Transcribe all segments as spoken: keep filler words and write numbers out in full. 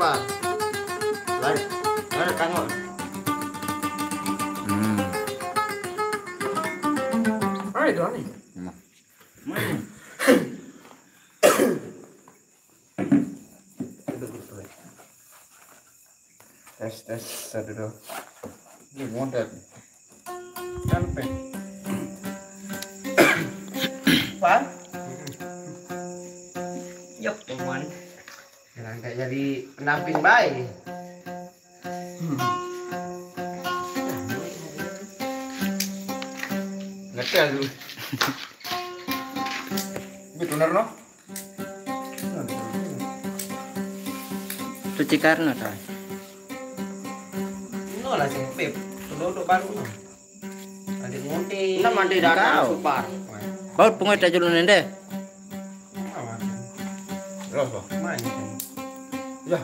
Pak. Lain. Mana tangok? Hmm. Mana itu ni? Tes, tes, satu, dua. Ini modal. Sampai. Pak? Yok, teman. Jangan kayak jadi pendamping baik. Ngetel dulu. Ini bener, no? Suci Karno, toh? No lah, sih, Pip. Duduk baru, no. Adik ngonti. Ndak mandi datang, Supar. Baut pungut aja dulu, nende. Loh, loh. Main. Ya.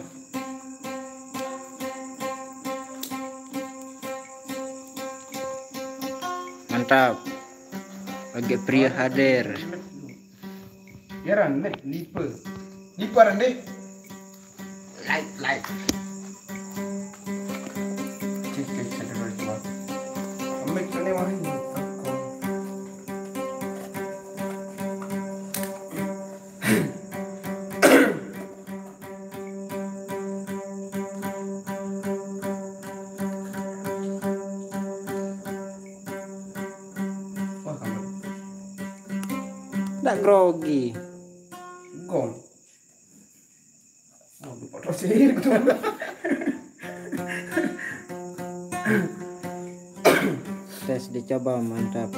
Mantap. Lagi pria hadir. Yaran, met, lipe. Lipe, ran, deh. Like, like. Cek, cek, cek, cek, cek. Met, ini mah ini. Wah, kamu. Ndak grogi. Gong. Oh, lupa terus sih, gitu. Tes dicoba, mantap.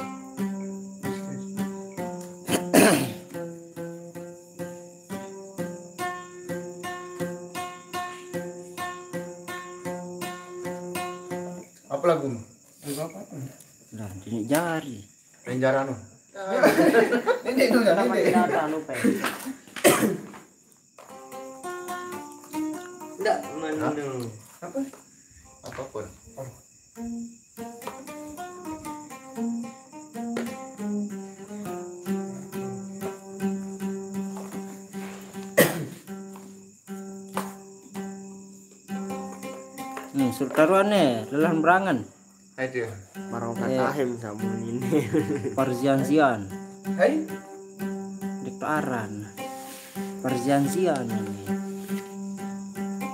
Apa lagu? Lagu apa tuh? Lah, ini jari. Penjara, no. Ini itu, ya, ini. Ndak, manu. Apa? Apapun. Oh. Hmm, suruh taruhan nih, lelah berangan. Aduh. Marongkat, eh, ahim sama ini. Perjanjian. Hai? Diktaran. Perjanjian ini.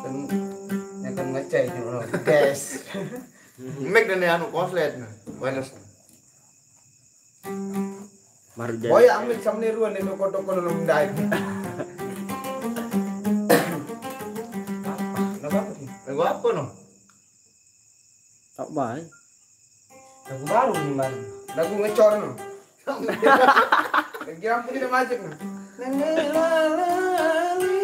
Kan, ya kan ngecek dulu, guys. Mic dan anu konslet, nah. Wireless. Baru jadi. Boy, ambil sama ni ruan ni, toko-toko dalam dai. Lagu apa ni? Lagu apa, no? Tak baik. Lagu baru ni, man. Lagu ngecor, no. Lagi ampun tidak masuk, no. Lele, lele, lele.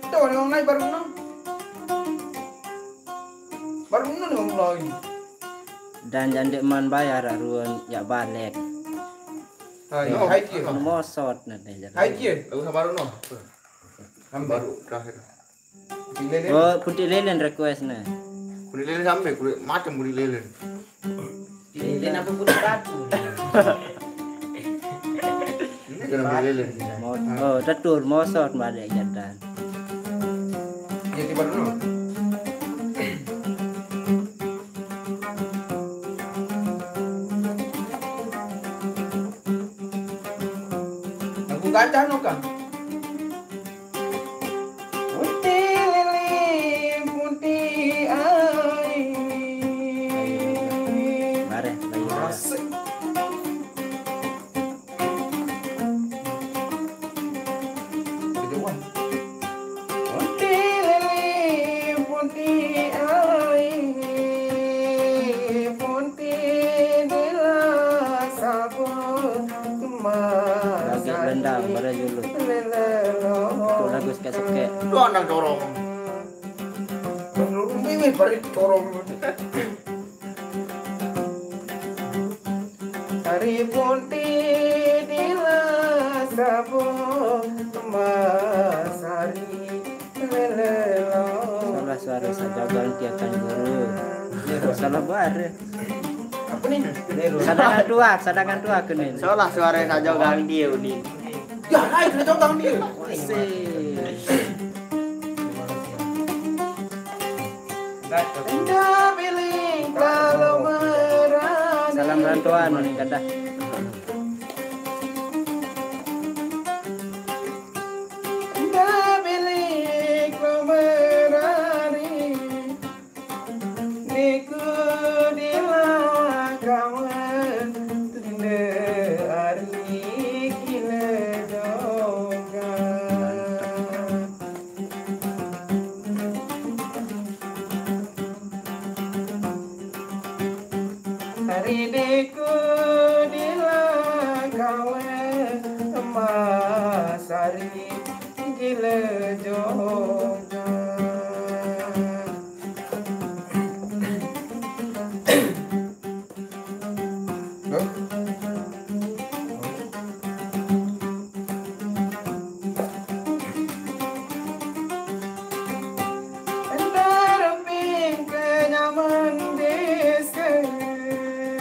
Tuh, orang naik baru, no. Baru, no, orang mulai. Dan jande man bayar, arun, ya balik. Hai, no, hai, kira. Mosot, nanti. Hai, kira. Lagu sama baru, no. Kan baru terakhir. Putih lelen. Oh, putih lelen request nih. Putih lelen sampai, kulit macam putih lelen. Putih lelen apa putih batu? Ini kena putih lelen. Mo-, oh, tetur, mosot balik jantan. Ya, tiba dulu. Aku gajah no, Kang. Putih lili, putih air. Mari, lagi mari. Asik. Kejauhan. Putih lili, putih air, putih dila sabun. Lagi rendang, baru dulu. Itu lagu sekek-sekek. Itu anak dorong. Ini parit dorong. Hari pun tidila sabun masari lelelo. Salah suara saja ganti akan guru. Salah bare. Apa nih? Sadangan dua, sadangan dua kena. Salah suara saja ganti, Uni. Ya, hai, kena coba dia. Asik. Salam bantuan, kada. Niku di lakawan, tunda ari gila joga. Ari niku di lakawan, emas ari gila joga.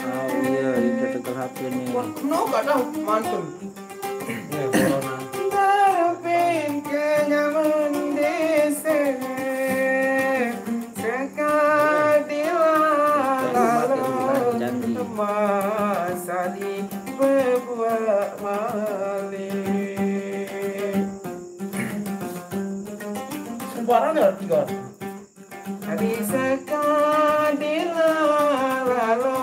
Oh iya, itu tegal H P nih. Wah, no, gak tahu, mantul. Ya, corona. Sekadila lalu masali bebuat malik. Sembarang ya, tiga. Bisa kadila lalu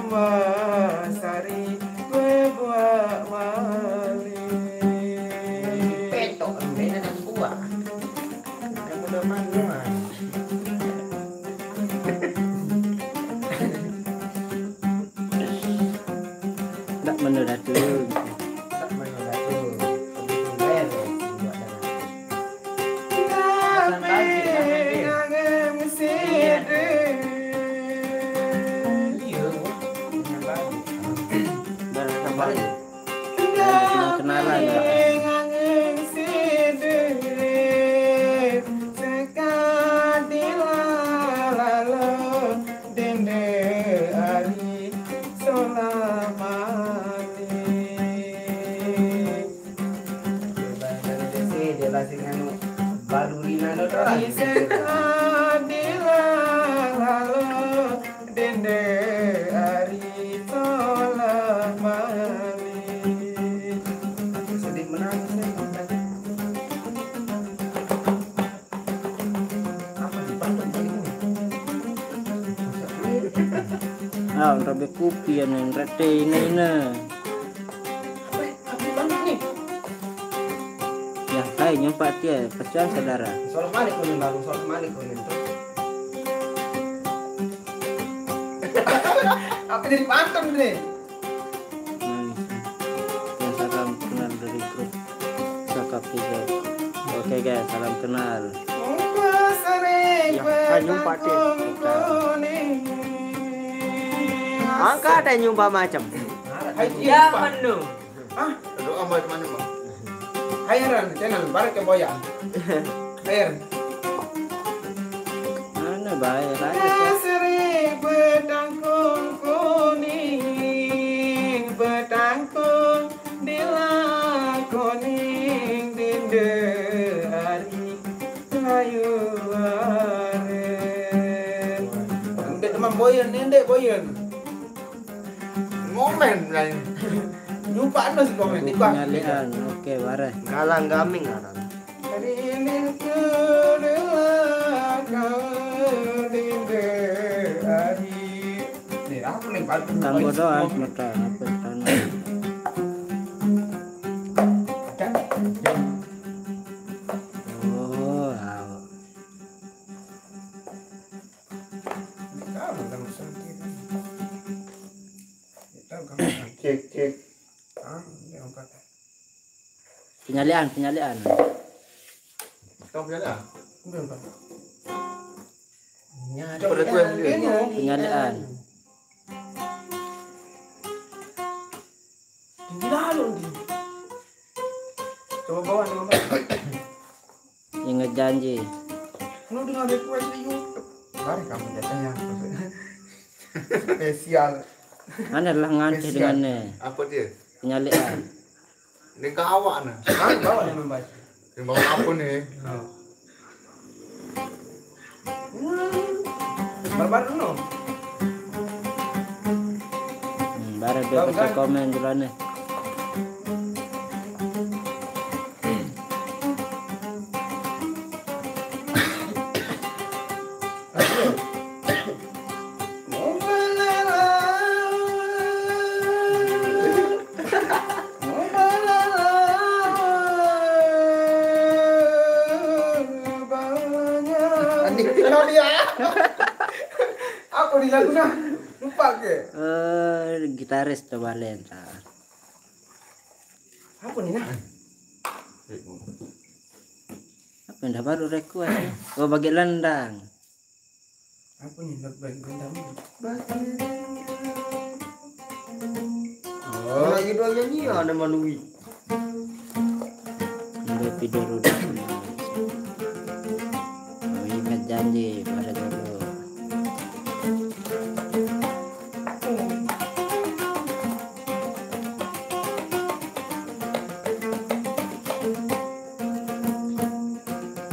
masari bebuat malik. Petok, beda dengan buah. Yang udah manual. Tak menurut aku. Tak menurut aku. Lebih keren, buat dengan Kenalan ya. Dia bahasa nganu, balurina no dah. Sedih menangis nih. Apa di Bandung tadi? Ah, untuk kopi ya, nih, rete ini, ini. Ya, hai, nyumpa dia, pesan saudara. Soal malik kuning baru, soal malik kuning tuh. Apa jadi pantun nih? Nah, ya, salam kenal dari grup Sakap tiga. Oke, guys, salam kenal. Ya, hai, nyumpa dia. Angkat, ada nyumpa macam. Ya, menu. Hah? Doa mau kemana, Bang? Hai, Ran, channel baru ke Boya. Hai, Ran. Mana baik lagi? Seri betangkung kuning, betangkung di lakoning dinda ari layu aren. Nanti teman Boyan, nanti Boyan. Ngomen lain. Nyumpakno si komen di bang. Penyalian, oke, bareh. Galang gaming ngaran. Rilin kedua kau dinda ari. Nih, apa nih, Pak? Tanggo doang, semeton, apa tanah. Oh, au. Cek, cek. Penyalian, penyalian. Kau penyalian? Coba lihat gue yang dia. Penyalian. Tinggi lalu nih. Coba bawa nih, Bang. Ingat janji. Lu dengar request di YouTube. Mari kamu jatuhnya. Spesial. Mana lah nganti dengan nih? Apa dia? Penyalian. Ini ke awak nih. Hah? Bawa nih membaca. Yang bawa apa nih? Oh. Baru-baru no. Hmm, baru dia baca komen dulu nih. Anjing, kenapa ya? Apa di lagu nah? Lupa ke? Eh, gitaris coba lentar. Apa nih nah? Apa yang dah baru request? Oh, bagi lendang. Apa nih bagi lendang? Oh, lagi dua nyanyi ya, ada Manui. Udah tidur udah. Mau ingat janji pada dulu.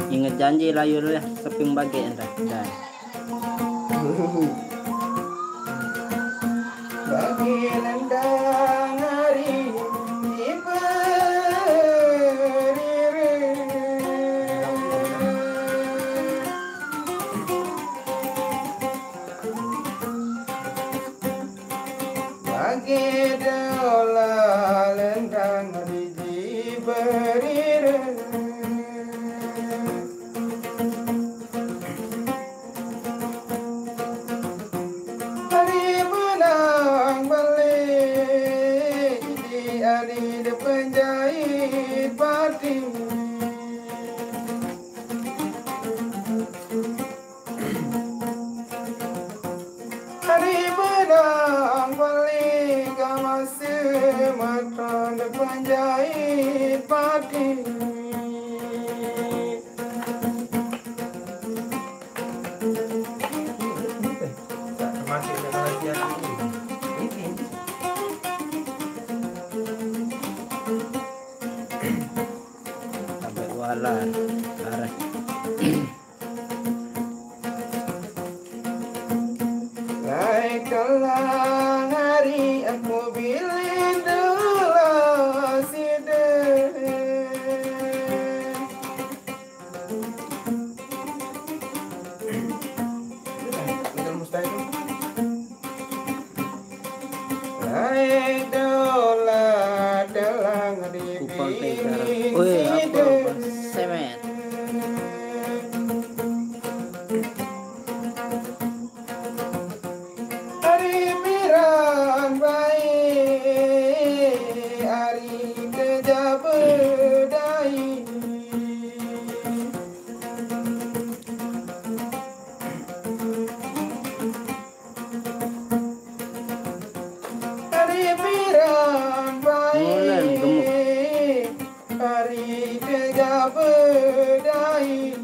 Ingat janji lah Yul ya, seping bagi entar. Dah. Bagi lendang hari diberi. Bagi dola lendang diberi. Hari benang balik di hari penjahit batin. Hari benang balik masa matan penjahit batin. Sampai kuala. Arah. Lai kalang hari aku bilin dulu sida. Lai dola dalang di Kupang Tengah. Woi, apa? Semet. Ari piran bae, ari kerja bedai. Ari piran bae, Mulan gemuk. Ari kerja bedai.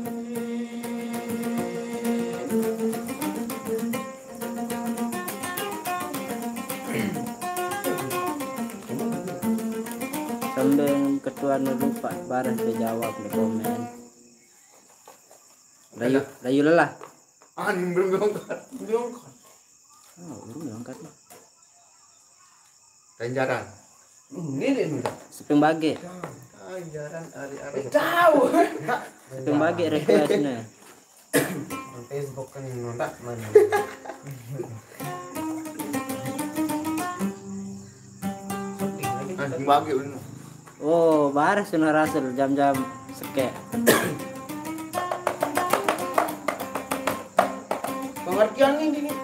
Sambil ketua lupa bareh terjawab di komen. Rayu, rayu lelah. Ah, ini belum diangkat. Belum diangkat. Oh, belum diangkat. Ganjaran. Ini dia nih. Seping bagi. Ganjaran ari-ari. Eh, tahu. Seping bagi request nih. Nang Facebook kan nontak mana? Ah, seping bagi ini. Oh, bareh sunah rasul jam-jam seke. Pengertian ini, ini.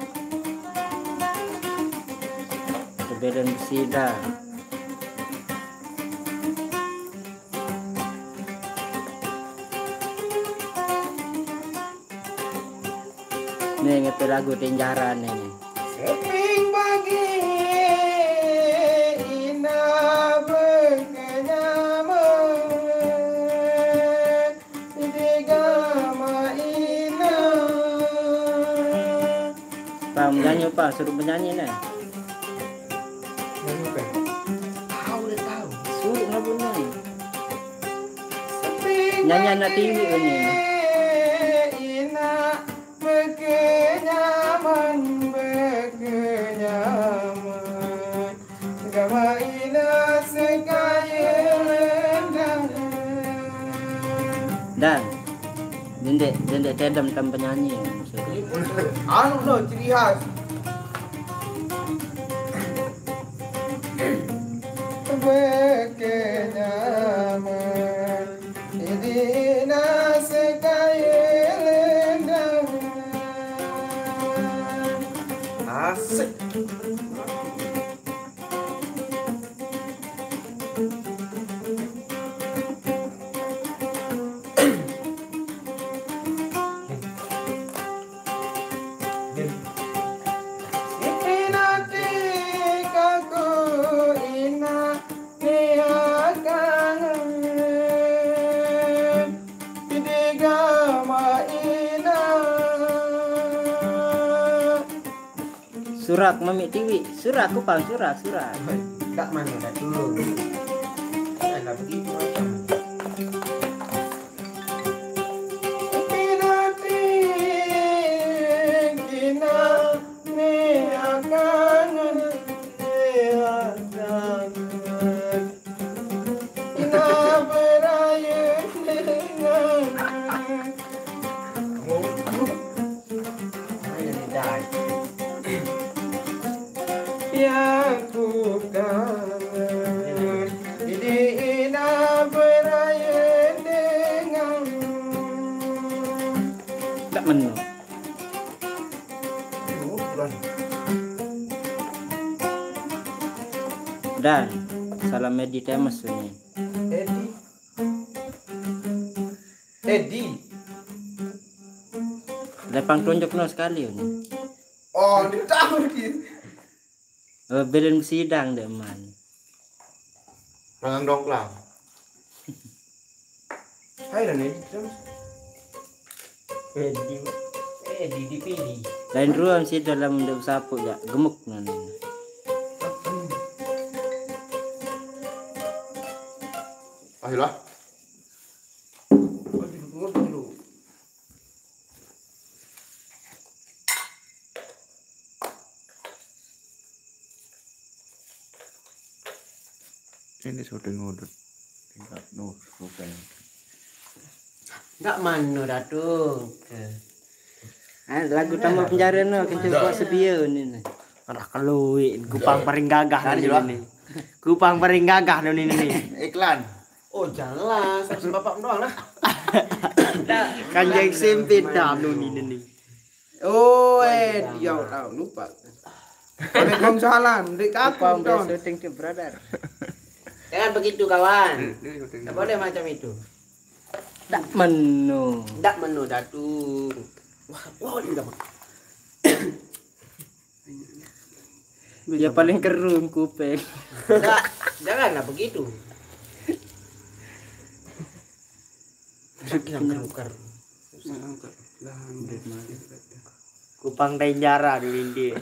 Perbedaan bersida. Nih, ngerti lagu Tinjaran ini. Seping bagi ina berkenyaman di gama ina. Pak, menyanyi, Pak, suruh menyanyi nih. Nyanyi apa? Tahu deh, tahu. Suruh lagu nih. Nyanyi anak tinggi ini. Ina berkenyaman. Dan dendek dendek tedem tam penyanyi. Anu no ciri khas. Bekenyaman idina sekali lendang. Asik. Surak mami tiwi, surak kupang surak surak. Enggak mana dah tu. Alah begitu macam. Dan salam Edi Temes ini. Edi. Edi. Lepang tunjuk no sekali ini. Oh, dia tahu dia. Oh, beren sidang deh man. Rangang dongklang. Hai dan Edi terus. Edi, Edi dipilih. Lain ruang sih dalam untuk sapu ya gemuk nanti. Ayolah. Ini sudah ngudut. Tingkat no sudah. Enggak mano datuk. Ah, lagu tambah penjara no kenceng kuat sedia ni. Arah kelui, kupang paling gagah ni. Kupang paling gagah ni ni. Iklan. Oh jelas, harus bapak doang lah. Kanjeng sempit dah ni ni. Oh, eh, dia tahu lupa. Waalaikumsalam, dek aku. Kau biasa syuting tu, brother. Jangan begitu, kawan. Tak boleh macam itu. Tak menu. Tak menu, Datuk. Wah, wah, ini dah. Ya paling kerung kuping. Janganlah begitu. Jangan kerung. Kupang tenjara di India.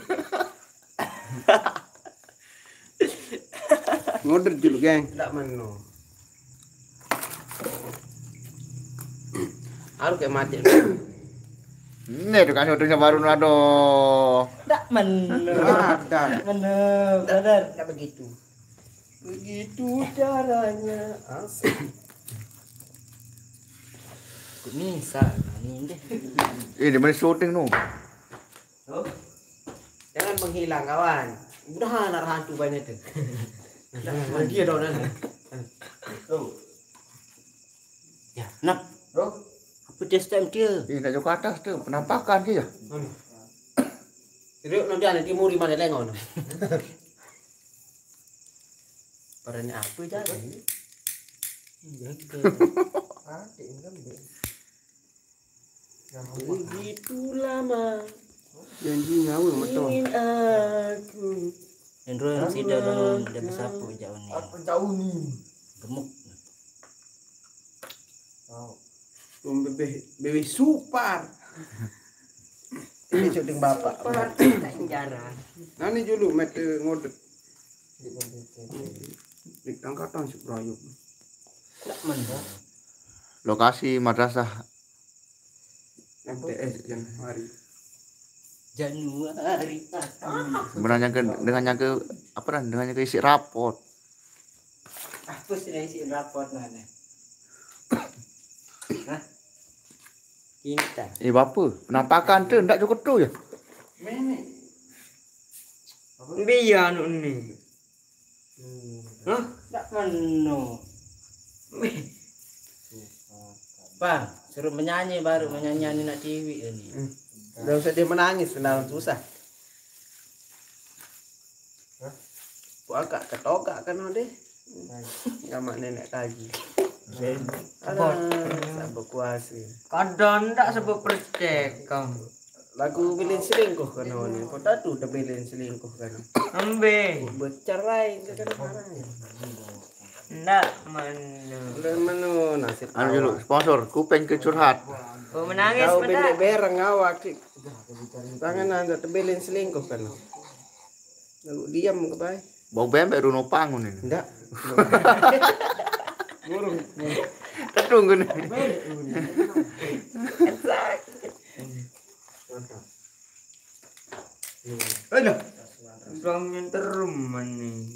Ngoder dulu, geng. Tak menu. Aku kayak mati. Ini tuh kan syutingnya baru nado. Tak menu. Ada. Menu, brother. Tak begitu. Begitu caranya. Asik. Bisa, ini deh. Ini main syuting no. Tuh. Jangan menghilang, kawan. Udah anak hantu banyak tuh. Nah, dia dong, nah. Tuh. Ya, nap. Tuh. Apa dia step dia? Ini tak jauh ke atas tuh, penampakan dia. Mana? Terus nanti anak timur di mana lengon? Perannya apa jadi? Jaga. Adik kan dia. Begitu lama janji nyawa metu. Ingin aku. Yang dulu yang sida dulu dia besapu jauh ni. Apa jauh ni? Gemuk. Oh. Tum bebeh bebeh super. Ini syuting bapak. Super tak jarang. Nani dulu mete ngodet. Di angkatan si Brayuk. Tak mendok. Lokasi madrasah M T S Januari. Januari. Dengan nyangka, dengan nyangka apa dah? Dengan nyangka isi rapot. Apa sih isi rapot mana? Hah? Cinta. Eh, bapa, penampakan tu ndak cukup tu ya? Nenek. Biar anu ni. Hah? Tak mano. Bang, suruh menyanyi baru menyanyi anak ciwi ini. Udah usah dia menangis, senang susah. Buat agak ketogak kan deh. Gamak nenek kaji. Alah, tak berkuasa. Kadang tak sebut percek kamu. Lagu bilin selingkuh kan ni. Kau tak tu dah bilin selingkuh kan. Ambil. Bercerai ke kan sekarang. Ndak mana. Udah mana nasib. Anu dulu, sponsor, kuping ke curhat. Kau menangis. Kau benda berang awak. Tangan anda terbelin selingkuh kan. Lalu diam ke baik. Bau bembek runo pangun ini. Ndak. Burung. Tedung gini. Aduh. Bang yang terum maning.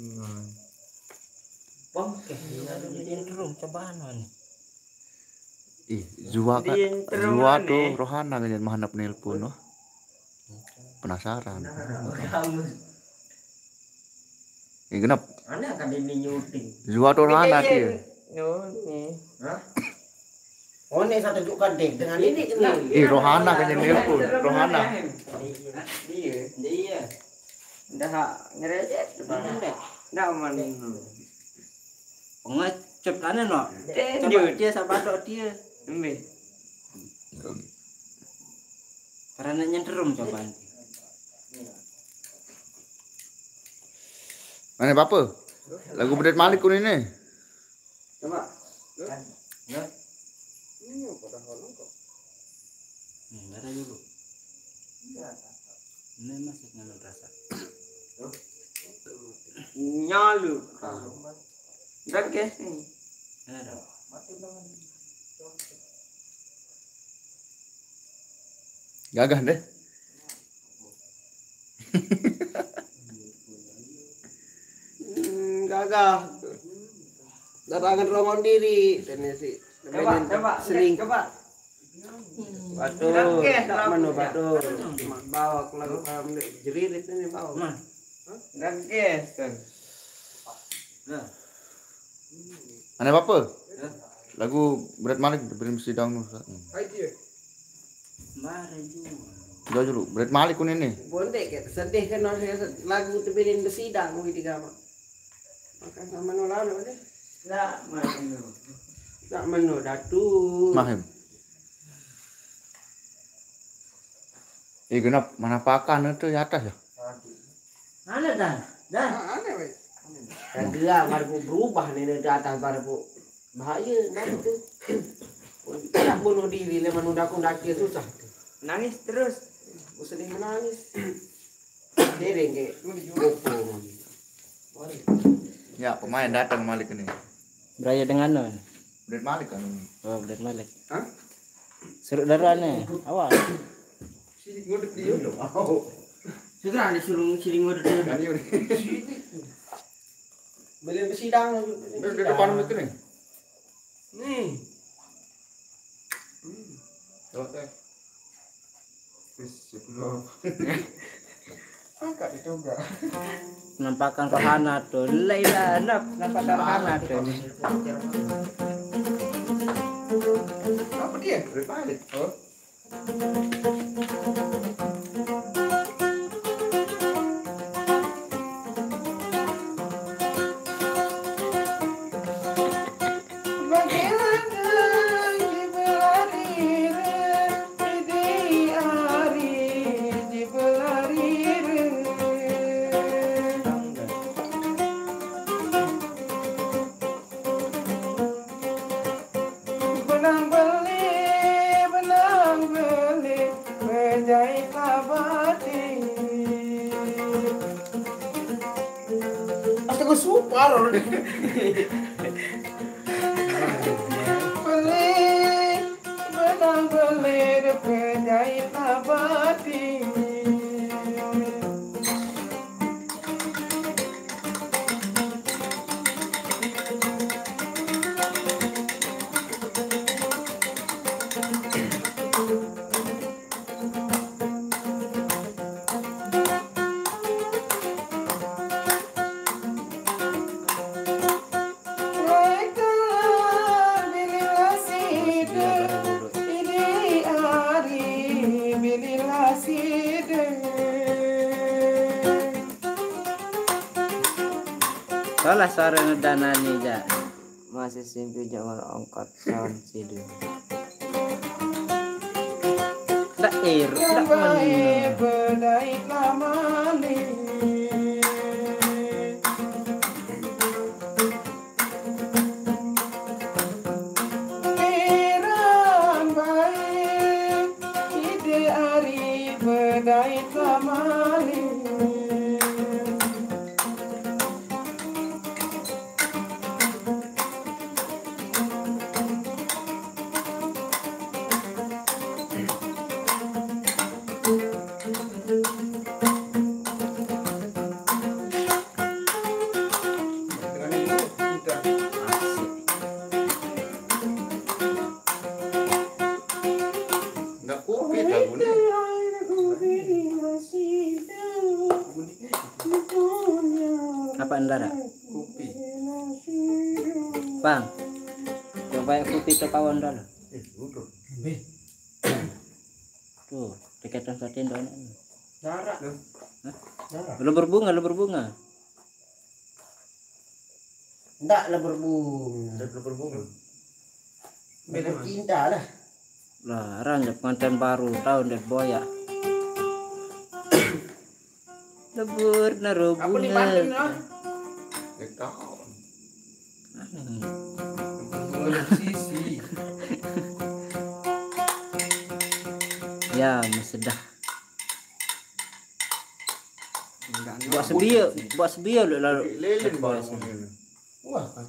Bang, kayak yang terum cobaan maning. Ih, Zua kan. Zua tu Rohana kan yang mahanap nelpon tu. Penasaran. Ih, genap. Mana kan ini nyuting? Zua tu Rohana dia. No, ni. Hah? Oh, ni satu juga deh dengan ini kena. Ih, Rohana kan yang nelpon. Rohana. Dia. Dia. Dah ngerejet. Dah mana? Pengecut kan no. Dia. Dia sabar dok dia. Ambil. Karena nyenterum cobaan. Mana bapa? Lagu bedet malik kun ini. Coba. Nah. Ini apa dah orang kok? Ini ada dulu. Ini masih nyalu rasa. Nyalu. Dah ke? Ada. Gagah deh. Hmm, gagah. Datangan rongon diri dan si. Coba, coba, seling. Coba. Batul, tak mano batul. Bawa keluar kamu dek jerit itu ni bawa. Nah. Gages kan. Nah. Mana apa? Hah? Lagu berat malik beri sidang tu. Hai dia. Mari juga. Jauh dulu, berat malik kun ini. Bontek ke sedih kan lagu tebilin besidang wih di gama. Maka sama no lalu deh. Tak mano. Tak mano datu. Mahim. Eh, genap mana pakan itu di atas ya? Ada dah. Dah. Ada weh. Dah gerak baru berubah ni di atas baru bahaya dah itu. Nak bunuh diri le manu dakun daki susah. Nangis terus. Sedih menangis. Dereng ke. Ya, pemain datang malik ni. Beraya dengan non. Berat malik kan ini. Oh, berat malik. Hah? Seruk darah ni. Awak. Sini ngodek dia. Segera ni suruh sini ngodek dia. Kan dia ni. Beli besidang. Dia depan betul ni. Ni. Hmm. Coba teh. Wis, sepuluh. Angkat itu enggak. Nampakan rohana tu. Laila, nap, nampakan rohana tu. Apa dia? Berbalik. Oh. Benang beli, benang beli, menjahit abadi. Astaga, super. Beli, benang beli, menjahit abadi. Suara ngedanani ja. Masih simpi ja orang angkat sound sidu. Ndak iru, ndak menang. Ide ari bedait lamali. Ndak kopi lagu ni. Apa ndara? Kopi. Bang. Coba kopi tu kawan dah. Eh, duduk. Tuh, dekat tempat ini. Jarak. Hah? Jarak. Lebur bunga, lebur bunga. Ndak lebur bunga. Ndak lebur bunga. Beda, lebur cinta lah. Lah, orang je pengantin baru tahun dia boyak. Lebur naro bunga. Apa ni Banten lah? Dekat. Hmm. Sisi. Ya, masedah. Buat sebia, buat sebia lu lalu. Lilin baru ni. Wah, kan.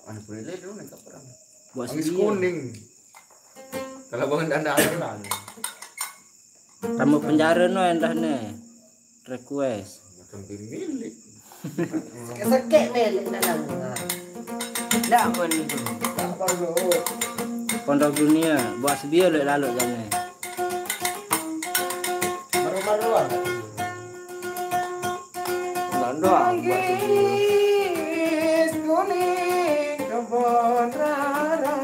Anu boleh lilin ni kapan? Buat sebia. Kuning. Kalau bangun dah ada lah. Tamu penjara no endah ni. Request. Macam pemilik. Sekek-sekek milik dalam. Dah pun itu. Tak perlu. Pondok dunia, buat sebia lek lalu jane. Baru-baruan. Bulan doang buat sebia. Manggis kuning kebon rara.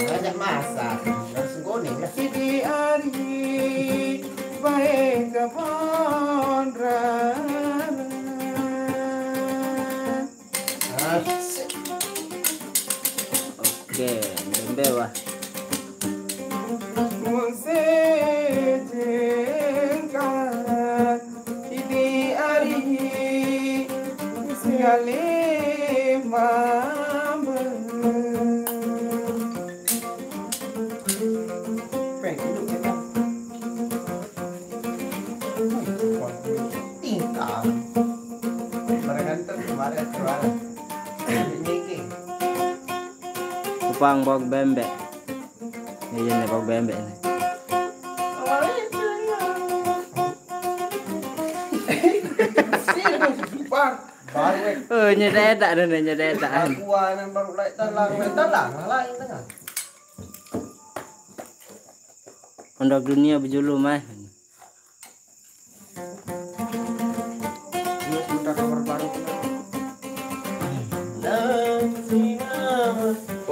Banyak masak. Langsung kuning lah. Sidi ari baik kebon rara. Asik. Oke, bembe wah. Mun sejengkal idi ari segale mamba. Peng, duduk kita. Tingkah. Barang ganteng, kemarin, kemarin. Ini, ini. Kupang bawang bembe. Iya nih, bawang bembe nih. Sini, Kupang. Baru, eh. Oh, nyededak dah, nyededak. Baru, ah, nang baru naik talang, naik talang, lain tengah. Pondok dunia bejulu mah. Ini sudah nomor baru.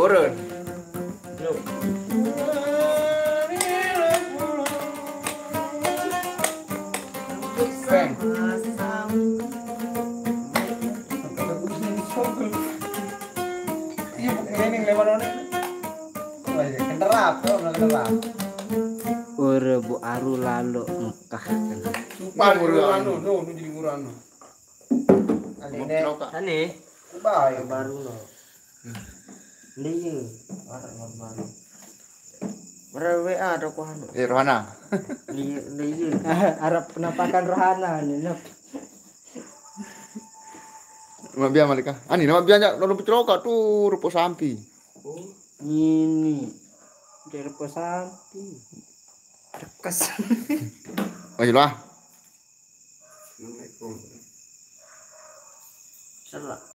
Urun. Yuk. Peng. Iya, Bu, ini yang lewat mana? Oh, iya, kenderap, tuh, udah kenderap. Ora bu aru lalo Mekah. Sumpah, ora anu, no, no, jadi ora anu. Ane, ane. Bae baru no. Iya. Arek baru. Mere W A ada ku anu. Eh, Rohana. Iya, iya. Arep penampakan Rohana nih, Nep. Nama biar Malika. Ani, nama biar nyak nonton pecelokak tuh, rupo sampi. Oh, ini. Dari rupo sampi. Rekes. Oh, iyalah. Assalamualaikum. Salah.